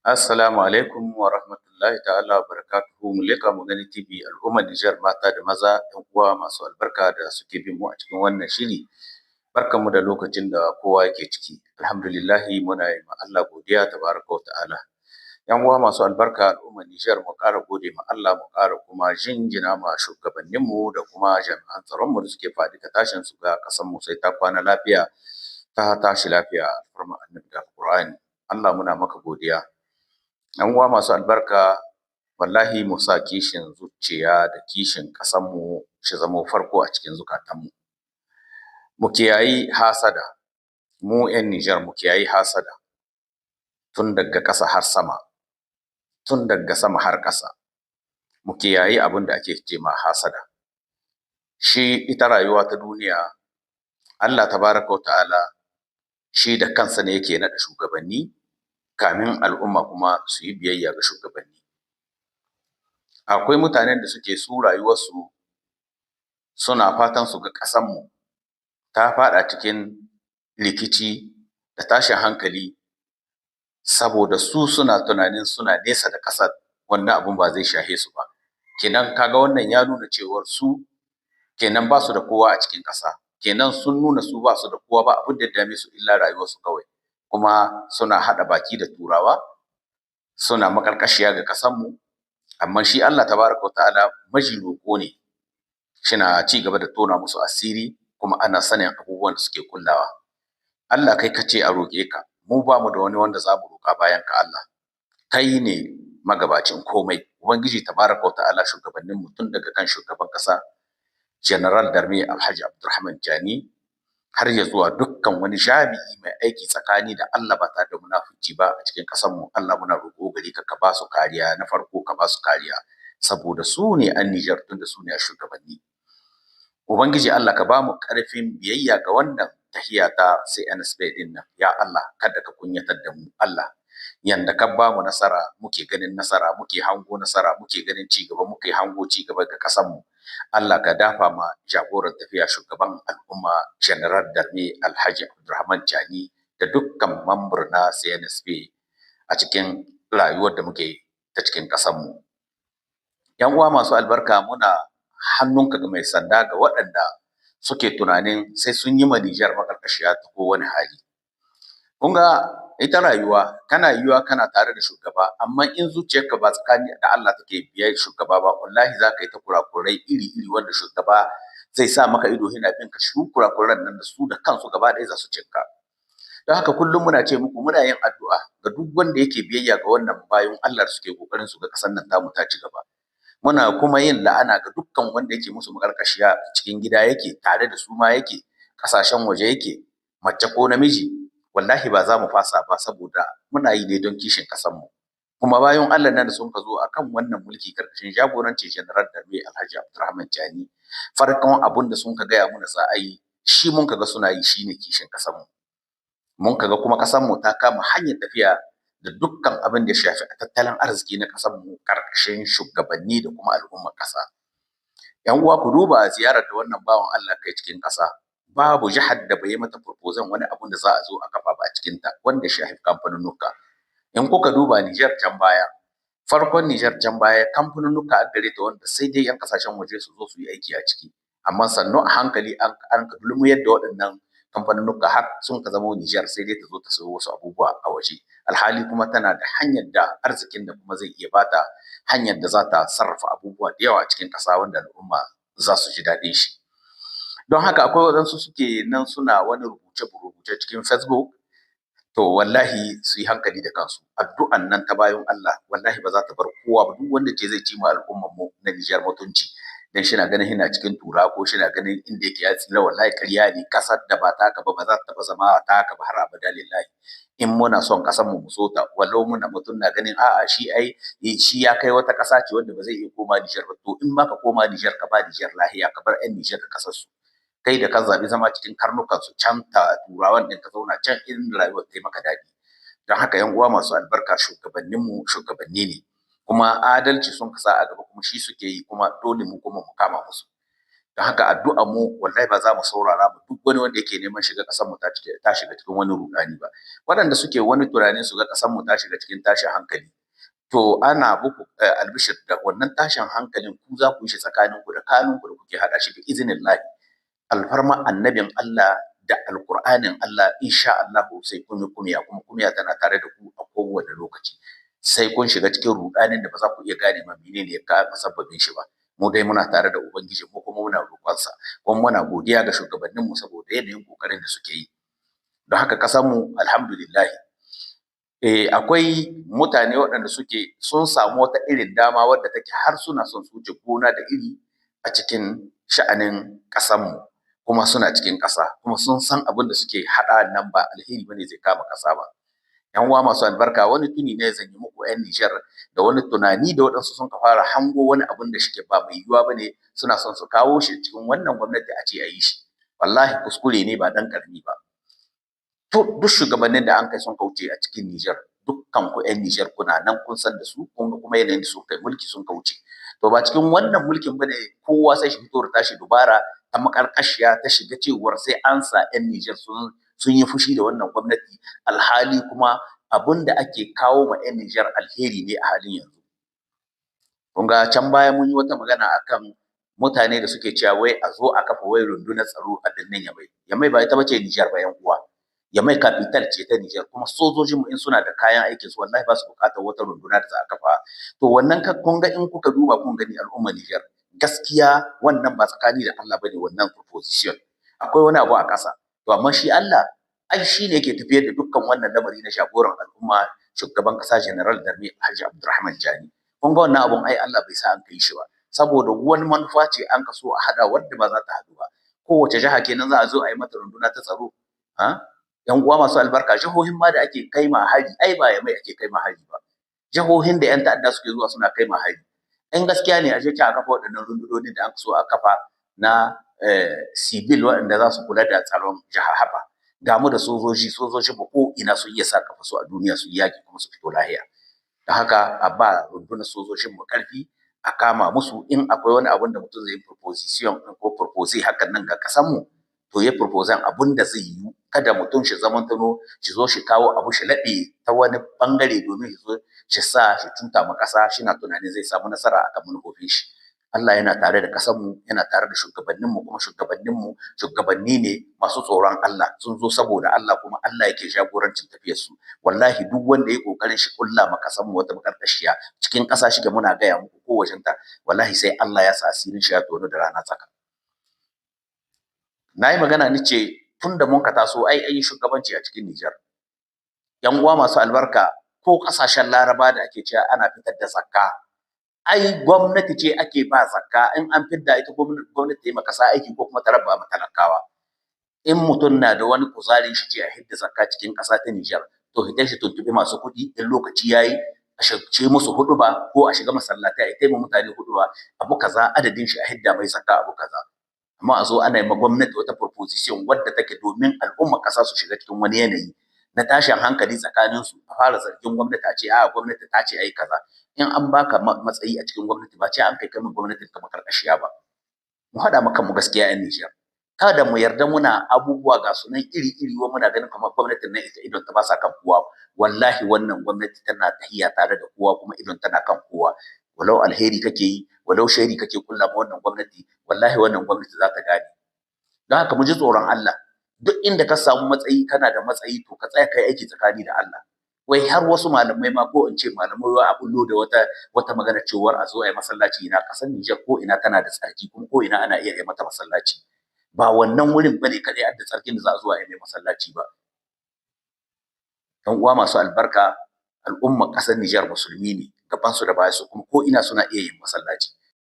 Assalamu alaikum wa rahmatullahi ta'ala wa barakatuhu. Muleka mu gani TV, al'ummar Nijar, mata da maza, ‘yan uwa masu albarka da suke bin mu a cikin wannan shiri. Barkanmu da lokacin da kowa yake ciki. Alhamdulillahi, muna yi ma Allah godiya tabaraka wa ta'ala. ‘Yan uwa masu albarka, al'ummar Nijar, mu ƙara gode ma Allah, mu ƙara kuma jinjina ma shugabanninmu da kuma jami'an tsaronmu da suke faɗi ta tashin su ga ƙasarmu sai ta kwana lafiya ta tashi lafiya, alfarma Annabi da Alƙur'ani. Allah, muna maka godiya. ‘Yan uwa masu albarka, wallahi mu sa kishin zuciya da kishin ƙasarmu shi zamo farko a cikin zukatanmu. Mu kiyayi hasada, mu ‘yan Nijar, mu kiyayi hasada tun daga ƙasa har sama, tun daga sama har ƙasa. Mu kiyayi abin da ake ce ma hasada. Shi ita rayuwa ta duniya, Allah tabaraka wa ta'ala shi da kansa ne yake naɗa shugabanni, kamin al'umma kuma su yi biyayya ga shugabanni. Akwai mutanen da suke su rayuwarsu suna fatan su ga ƙasarmu ta faɗa cikin rikici da tashin hankali, saboda su suna tunanin suna nesa da ƙasar, wannan abun ba zai shahe su ba. Kenan kaga wannan ya nuna cewar su kenan ba su da kowa a cikin ƙasa, kenan sun nuna su ba su da kowa, ba abin da ya dame su illa rayuwarsu kawai. Kuma suna haɗa baki da Turawa, suna maƙarƙashiya ga ƙasarmu. Amma shi Allah tabaraka wa ta'ala maji roƙo ne, shina ci gaba da tona musu asiri, kuma ana sanin abubuwan da suke kullawa. Allah, kai kace a roƙe ka, mu ba mu da wani wanda za mu roƙa bayan ka. Allah, kai ne magabacin komai. Ubangiji tabaraka wa ta'ala, shugabannin mu, tun daga kan shugaban ƙasa General d'Armée Alhaji Abdulrahman Tchiani har ya zuwa dukkan wani jami'i mai aiki tsakani da Allah ba tare da munafunci ba a cikin ƙasar mu, Allah, muna roƙo gare ka, ka ba su kariya na farko, ka ba su kariya, saboda su ne an Nijar, tun da su ne a shugabanni. Ubangiji Allah, ka ba mu ƙarfin biyayya ga wannan tahiya ta CNSP din nan. Ya Allah, kada ka kunyatar da mu. Allah, yanda ka ba mu nasara, muke ganin nasara, muke hango nasara, muke ganin ci gaba, muke hango ci gaba ga ƙasar mu, Allah ka dafa ma jagoran tafiya, shugaban al'umma General d'Armée Alhaji Abdulrahman Tchiani da dukkan mambar na CNSP a cikin rayuwar da muke ta cikin ƙasar mu. ‘Yan uwa masu albarka, muna hannunka ga mai sanda ga waɗanda suke tunanin sai sun yi ma Nijar maƙarƙashiya ta kowane hali. Kun ga ita rayuwa, kana yiwuwa kana tare da shugaba, amma in zuciyarka ba tsakani da Allah take biyar shugaba ba, wallahi za ka yi ta kurakurai iri-iri wanda shugaba zai sa maka ido yana bin ka. Su kurakuran nan da su da kansu gaba ɗaya za su cinka. Don haka kullum muna ce muku, muna yin addu'a ga duk wanda yake biyayya ga wannan bayan Allah da suke kokarin su ga ƙasar nan tamu ta ci gaba. Muna kuma yin la'ana ga dukkan wanda yake musu maƙarƙashiya, cikin gida yake tare da su ma yake, ƙasashen waje yake, mace ko namiji. Wallahi ba za mu fasa ba, saboda muna yi ne don kishin ƙasarmu. Kuma bayan Allah nan da sun ka zo akan wannan mulki karkashin jagorancin General d'Armée Alhaji Abdulrahman Tchiani, farkon abun da sun ka gaya muna za a yi, shi mun ka ga suna yi, shine kishin ƙasarmu. Mun ka ga kuma ƙasarmu ta kama hanyar tafiya da dukkan abin da ya shafi tattalin arziki na ƙasarmu karkashin shugabanni da kuma al'ummar ƙasa. ‘Yan uwa, ku duba ziyarar da wannan bawan Allah kai cikin ƙasa, babu jihar da bai yi mata proposal wani abun da za a zo a kafa ba a cikinta wanda shafi kamfanunnuka. In kuka duba Nijar can baya, farkon Nijar can baya, kamfanunnuka a gare ta wanda sai dai 'yan kasashen waje su zo su yi aiki a ciki. Amma sannu a hankali an dulmuyar da waɗannan kamfanunnuka har sun ka zama Nijar sai dai ta zo ta sayo wasu abubuwa a waje. Alhali kuma tana da hanyar da arzikin da kuma zai iya bata hanyar da za ta sarrafa abubuwa da yawa a cikin ƙasa wanda al'umma za su ji daɗin shi. Don haka akwai waɗansu suke nan suna wani rubuce-rubuce cikin Facebook, to wallahi su yi hankali da kansu. Addu'an nan ta bayan Allah wallahi ba za ta bar kowa ba. Duk wanda ce zai ci ma al'ummar mu na Nijar mutunci dan shi na ganin yana cikin tura ko shi na ganin inda yake ya tsira, wallahi ƙarya ne. Ƙasar da ba taka ba, ba za ta taɓa zama taka ba har abada. Lillahi, in muna son ƙasar mu, mu so ta. Walau muna mutum na ganin a'a, shi ai shi ya kai wata ƙasa ce wanda ba zai iya koma Nijar ba, to in ma ka koma Nijar, ka ba Nijar lahiya, ka bar 'yan Nijar da ƙasar su. Kai da ka zaɓi zama cikin karnukan su can ta Turawan ɗin, ka zauna can in rayuwar ta yi maka daɗi. Don haka, 'yan uwa masu albarka, shugabanninmu shugabanni ne, kuma adalci sun kasa a gaba, kuma shi suke yi, kuma dole mu kuma mu kama musu. Don haka addu'a mu wallahi ba za mu saurara ba duk wani wanda yake neman shiga ƙasar mu ta shiga cikin wani ruɗani ba. Waɗanda suke wani tunanin su ga ƙasar mu ta shiga cikin tashin hankali, to ana muku albishir da wannan tashin hankalin ku za ku yi shi tsakaninku da kanunku da kuke haɗa shi bi iznillahi. Alfarma annabin Allah da alƙur'anin Allah, insha Allah sai kun yi kumiya, kuma kumiya tana tare da ku a kowane lokaci. Sai kun shiga cikin ruɗanin da ba za ku iya gane ma menene ya kawo musabbabin shi ba. Mu dai muna tare da Ubangiji mu, kuma muna roƙonsa, kuma muna godiya ga shugabanninmu saboda yanayin ƙoƙarin da suke yi. Don haka ƙasarmu alhamdulillah, akwai mutane waɗanda suke sun samu wata irin dama wadda take har suna son su wuce gona da iri a cikin sha'anin ƙasarmu, kuma suna cikin ƙasa, kuma sun san abin da suke haɗa nan ba alheri bane zai kama ƙasa ba. Yan uwa masu albarka, wani tuni ne zan yi muku 'yan Nijar da wani tunani da waɗansu sun ka fara hango wani abin da shike ba mai yiwuwa bane, suna son su kawo shi cikin wannan gwamnati a ce a yi shi. Wallahi kuskure ne ba ɗan ƙarami ba. To duk shugabannin da an kai sun kauce a cikin Nijar, dukkan ku 'yan Nijar kuna nan kun san da su, kun ga kuma yanayin da sun kai mulki sun kauce. To ba cikin wannan mulkin bane kowa sai shi fito da tashi dubara ta maƙarƙashiya ta shiga cewar sai an sa 'yan Nijar sun yi fushi da wannan gwamnati, alhali kuma abun da ake kawo ma 'yan Nijar alheri ne a halin yanzu. Kun ga can baya mun yi wata magana akan mutane da suke cewa wai a zo a kafa wai rundunar tsaro a birnin Yamai. Yamai ba ita bace Nijar ba 'yan uwa. Yamai capital ce ta Nijar, kuma sojojinmu in suna da kayan aikin su wallahi ba su buƙatar wata runduna da za a kafa. To wannan kun ga in kuka duba kun gani al'ummar Nijar, gaskiya wannan ba tsakani da Allah bane wannan proposition. Akwai wani abu a ƙasa. To amma shi Allah ai shi ne yake tafiyar da dukkan wannan lamari na jagoran al'umma, shugaban ƙasa General Darme Alhaji Abdurrahman Jani. Kun ga wannan abun ai Allah bai sa an kai shi ba, saboda wani manufa ce an kaso a haɗa wadda ba za ta haɗu ba. Kowace jiha kenan za a zo a yi mata runduna ta tsaro. Ha? Yan uwa masu albarka, jihohin ma da ake kai ma hari ai ba Yamai ake kai ma hari ba. Jihohin da 'yan ta'adda suke zuwa suna kai ma hari. In gaskiya ne a je a kafa waɗannan rundunonin da aka so a kafa na civil waɗanda za su kula da tsaron jiha. Haba, ga mu da sojoji, sojojin mu ko ina sun iya sa kafa su a duniya su yaƙi kuma su fito lahiya. Da haka a ba rundunar sojojin mu ƙarfi, a kama musu. In akwai wani abun da mutum zai yi proposition ko propose hakan nan ga ƙasar mu, to ya proposal abun da zai yiwu. Kada mutum shi zaman tano shi zo shi kawo abu shi laɓe ta wani ɓangare domin shi zo shi sa shi cuta ma ƙasa, shi na tunanin zai samu nasara akan manufofin shi. Allah yana tare da ƙasar mu, yana tare da shugabannin mu, kuma shugabannin mu shugabanni ne masu tsoron Allah, sun zo saboda Allah kuma Allah yake jagorancin tafiyar su. Wallahi duk wanda ya kokarin shi kulla ma ƙasar mu wata maƙarƙashiya cikin ƙasa shike, muna gaya muku ko wajen ta, wallahi sai Allah ya sa asirin shi ya tono da rana tsaka. Na yi magana ni ce tun da mun ka taso ai an yi shugabanci a cikin Nijar. Yan uwa masu albarka, ko ƙasashen Laraba da ake cewa ana fitar da zakka, ai gwamnati ce ake ba zakka. In an fidda ita gwamnati ta yi ma ƙasa aiki ko kuma ta raba ma talakawa. In mutum na da wani kuzarin shi ce a hidda zakka cikin ƙasa ta Nijar, to hitar shi tuntuɓi masu kuɗi in lokaci yayi a ce musu huɗuba ko a shiga masallatai a taimaka mutane huɗuba, abu kaza adadin shi a hidda mai zakka abu kaza. Amma a zo ana yi ma gwamnati wata proposition wadda take domin al'ummar ƙasa su shiga cikin wani yanayi na tashin hankali tsakanin su, a fara zargin gwamnati a ce a gwamnati ta ce ai kaza. In an baka matsayi a cikin gwamnati ba ce an kai kamar gwamnatin ka makarƙashiya ba. Mu haɗa maka mu gaskiya 'yan Nijar, kada mu yarda muna abubuwa ga sunan iri-iri wa muna ganin kamar gwamnatin nan ita idon ta ba sa kan kowa. Wallahi wannan gwamnati tana tahiya tare da kowa kuma idon tana kan kowa. Walau alheri kake yi, walau shari kake kulla ma wannan gwamnati, wallahi wannan gwamnati za ta gane. Don haka mu ji tsoron Allah. Duk inda ka samu matsayi, kana da matsayi, to ka tsaya kai aiki tsakani da Allah. Wai har wasu malamai ma, ko in ce malamai, wai a bullo da wata magana cewar a zo a yi masallaci. Ina ƙasar Nijar ko ina tana da tsarki, kuma ko ina ana iya yi mata masallaci. Ba wannan wurin bane kadai adda tsarkin da za a zo a yi mai masallaci ba. Ɗan uwa masu albarka, al'ummar ƙasar Nijar musulmi ne gaban su da baya su, kuma ko ina suna iya yin masallaci.